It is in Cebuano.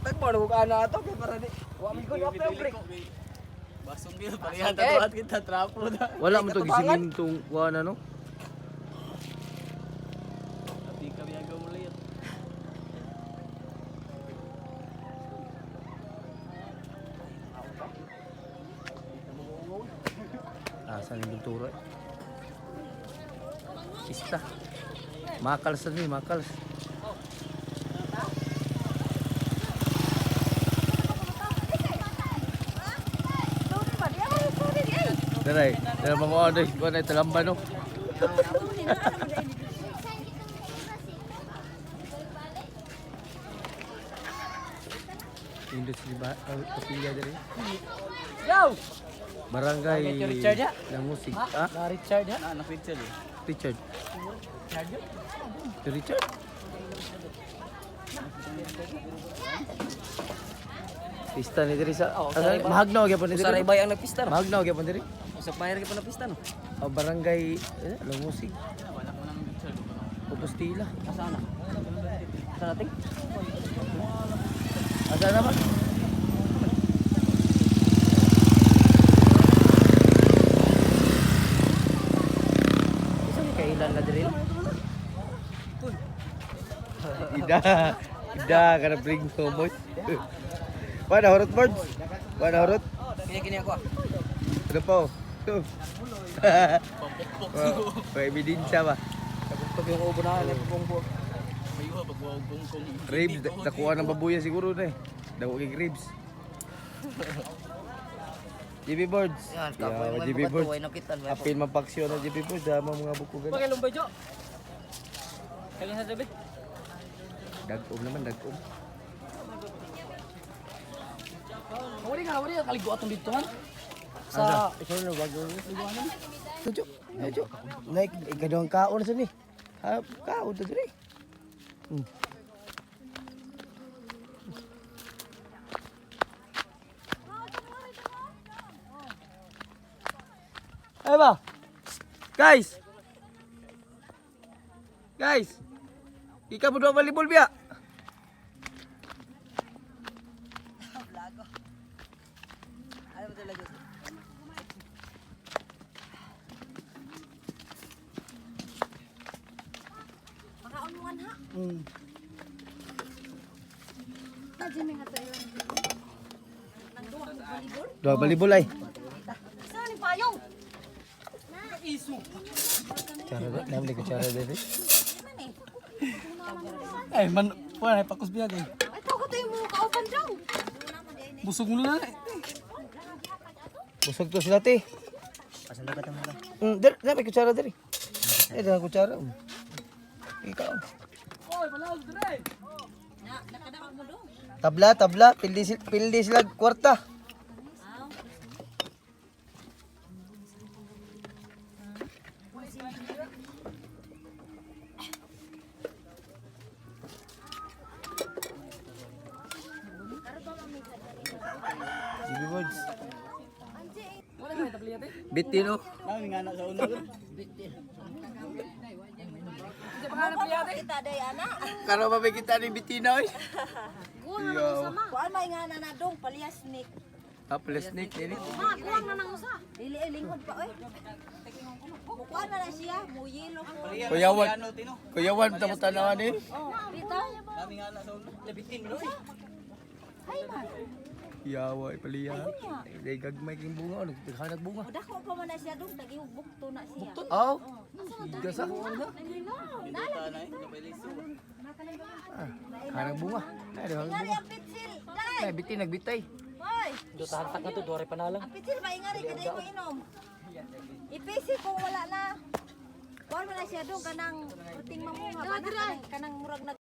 Tagmo na kung ana ato kay para di. Wa mi ko wa break. Basong gil, pareha tatuat kita trapo na. Wala mo to gisimintong kuan ano? Di kami agaw muli. Asa ni Ventura eh. Pista. Makals ni, makals. Daray, daray mga ano, kuan ay talamba no. Indot si ba kapilya diri. Go! Barangay Richard ya? Lamusig. Ah, Na Richard ha? Na, anak Richard eh. Richard. Si Richard? Pista ni diri sa Oh, asa, mahagnaw gyapon ni diri. Usaray bay ang nagpista no? Mahagnaw gyapon diri. Usa pair gyapon nagpista no? Oh, barangay Lamusig. Kupustila. Asa na? Asa nating? Asa naman? Isa ni kailan na diri no? Ida. Ida kana bring so much. Wala horot birds. Wala horot. Kini kini ako ah. Ano po? May ebidensya ba? Tugtog yung ubo na ay pong buwag. Mayuha pag wag kong. Ribs, nakuha ng babuya siguro na eh. Dako kay ribs. GB boards. Yan, kapoy Yeah, mo GB bukat boards. way nakitan mo. Apil mapaksyon ng GB boards, dama mga buko gani. Bakit lumbay jo? Kailan sa gabi? Dagom naman, dagom. Wala ka, wala ka kaligo atong dito man. Sa ikaw na bago. Tujo, tujo. Naik ikaduhang kaon sa ni. Ha, kaon to diri. Ay ba? Guys. Guys. Ikaw mo doon volleyball biya. Makaon mo ha. Dua volleyball ay. Saan ni payong? Cara deh, namli ko cara deh. Ay man, wala na pakus biya kay. Ay, tawag ko mo kauban daw. Busog mo na. Busog to sila te. Asan dagat ang mga? Der, na may kutsara diri. Eh, dahil kutsara. Ikaw. Tabla, tabla, pildi, pildi sila kwarta. GB words. Bitino. Nang nga na sa una. Kita day ana. Karo ba may kita ni Bitino eh? Kuan may nga na na dong palias ni. Ah, plastic ini. Ha, kulang na nang usa. Dili ay lingkod pa oy. Kuan na na siya, muyelo ko. Kuyawan. Kuyawan tamo tanawan eh. Oh, bitaw. Nang nga na sa una. Labitin mo. Ay man. Yawa paliya. Dai gagmay king bunga ano, naghanag bunga. Dako pa man na siya dong tagihog bukto na siya. Oh. Gasa. Hanag bunga. Ay, hanag Ingari bunga. ang pitsil. Day. Ay, bitin nagbitay. Hoy. Do tahantak na to, dore pa na lang. Ang pitsil ba ingari kada mo inom. Ipisi kung wala na. Kuan man na siya dong kanang puting mamunga ba na kanang, kanang murag nag